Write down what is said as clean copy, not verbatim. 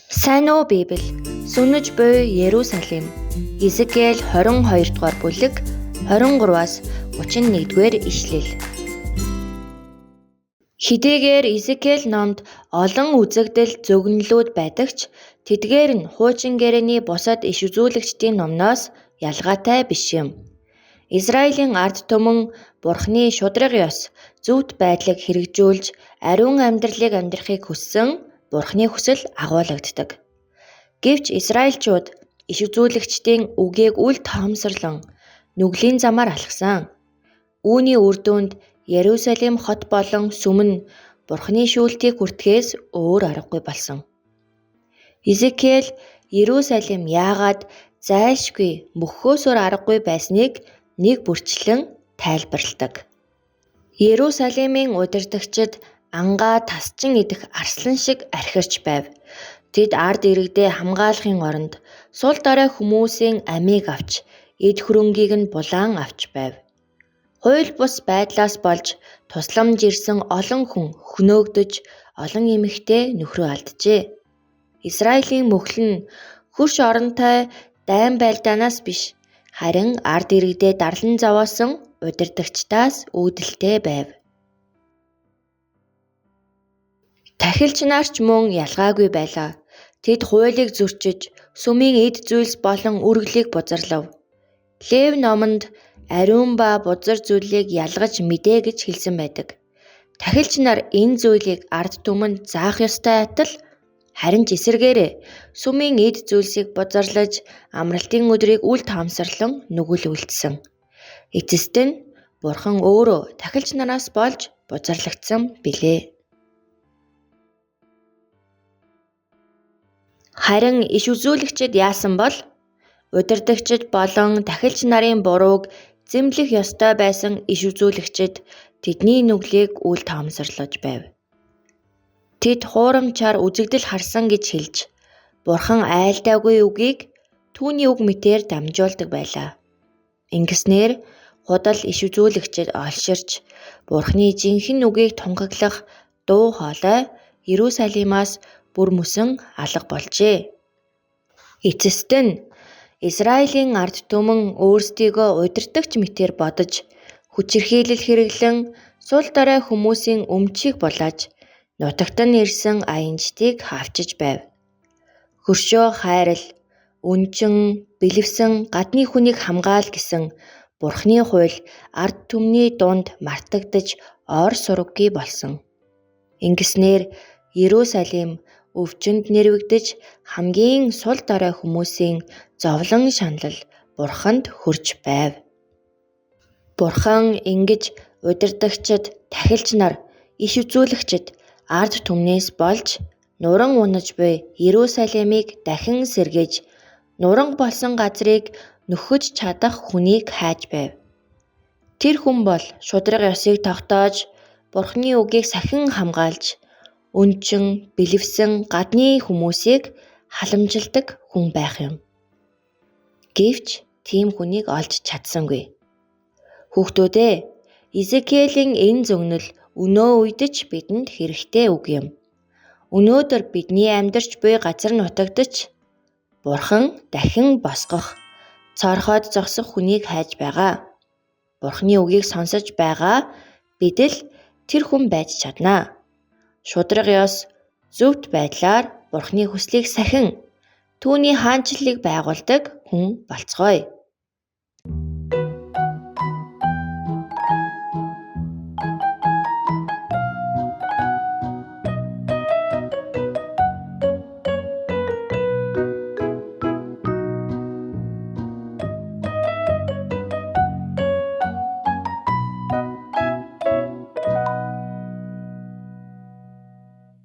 Сайн уу, Библи? Сүнэж буй Иерусалим. Иезекиэль 22 дугаар бүлэг 23-аас 31 дугаар ишлэл. Хэдийгээр Иезекиэль номд олон үзэгдэл зөгнөлүүд байдаг ч тэдгээр нь хуучин гэрээний бусад иш үзүүлэгчдийн номноос ялгаатай биш юм. Израилийн ард түмэн Бурханы шударга ёс, зөвхт байдлыг хэрэгжүүлж ариун амьдралыг амьдрахыг хүссэн Бурханы хүсэл агуулагддаг. Гэвч Израильчууд иш үзүүлэгчдийн үгийг үл тоомсорлон нүглийн замаар алхсан. Үүний үр дүнд Иерусалим хот болон сүм нь Бурханы шүүлтийг хүртэхээс өөр аргагүй болсон. Иезекиэль Иерусалим яагаад зайлшгүй мөхөхөөс өөр аргагүй байсныг нэг бүрчлэн тайлбарладаг. Иерусалимын удирдагчид ангаа тасчин идэх арслан шиг архирч байв. Тэд ард иргэдээ хамгаалахын оронд сул дорой хүмүүсийн амийг авч, эд хөрөнгийг нь булаан авч байв. Хууль бус байдлаас болж тусламж ирсэн олон хүн хөнөөгдөж, олон эмэгтэй нөхрөө алджээ. Израилийн мөхөл нь хөрш оронтой дайн байлдаанаас биш, харин ард иргэдээ дарлан зовоосон удирдагчдаас үүдэлтэй байв. Тахилч нар ч мөн ялгаагүй байлаа. Тэд хуулийг зөрчиж, сүмийн эд зүйлс болон үүргэлийг бузарлав. Лев номонд ариун ба бузар зүйлийг ялгаж мэдэ гэж хэлсэн байдаг. Тахилч нар энэ зүйлийг ард түмэнд заах ёстой адил харин ч эсэргээрээ сүмийн эд зүйлсийг бузарлаж, амралтын өдрийг үл тоомсорлон нүгэл үйлдсэн. Эцэст нь Бурхан өөрөө тахилч нараас болж бузарлагдсан билээ. Харин иш үзүүлэгчид яасан бол удирдагчид болон тахилч нарын бурууг зэмлэх ёстой байсан иш үзүүлэгчид тэдний нүглийг үл тоомсорлож байв. Тэд хуурамчаар үзэгдэл харсан гэж хэлж, Бурхан айлдаагүй үгийг түүний үг мэтээр дамжуулдаг байлаа. Ингэснээр худал иш үзүүлэгчид олширч, Бурханы жинхэнэ үгийг тунхаглах дуу хоолой Иерусалимаас бүр мөсөн алга болжээ. Эцэст нь Израилийн ард түмэн өөрсдийгөө удирдагч мэтээр бодож, хүчирхийлэл хэрэглэн сул дорой хүмүүсийн өмчийг булааж, нутагт нь ирсэн аянжтыг хаавчиж байв. Хөршөө хайрал, өнчин, бэлэвсэн гадны хүнийг хамгаал гэсэн Бурханы хууль ард түмний дунд мартагдаж ор сураггүй болсон. Ингэснээр Иерусалим өвчнөд нэрвэгдэж хамгийн сул дорой хүмүүсийн зовлон шанал Бурханд хүрч байв. Бурхан ингэж удирдагчид, тахилч нар, иш үзүүлэгчид ард түмнээс болж нуран унаж буй Иерусалимыг дахин сэргээж, нуранги болсон газрыг нөхөж чадах хүнийг хайж байв. Тэр хүн бол шударга ёсыг тогтоож, Бурханы үгийг сахин хамгаалж, өнчин, бэлэвсэн гадны хүмүүсийг халамжилдаг хүн байх юм. Гэвч тийм хүнийг олж чадсангүй. Хүүхдүүд ээ, Иезекиэлийн энэ зөгнөл өнөө үед ч бидэнд хэрэгтэй үг юм. Өнөөдөр бидний амьдарч буй газар нутагт ч Бурхан дахин босгох, цоорхойд зогсох хүнийг хайж байгаа. Бурханы үгийг сонсож байгаа бид л тэр хүн байж чадна. Шударга ёс, зөвхт байдлаар Бурханы хүслийг сахин, түүний хаанчлалыг байгуулдаг хүн болцгооё.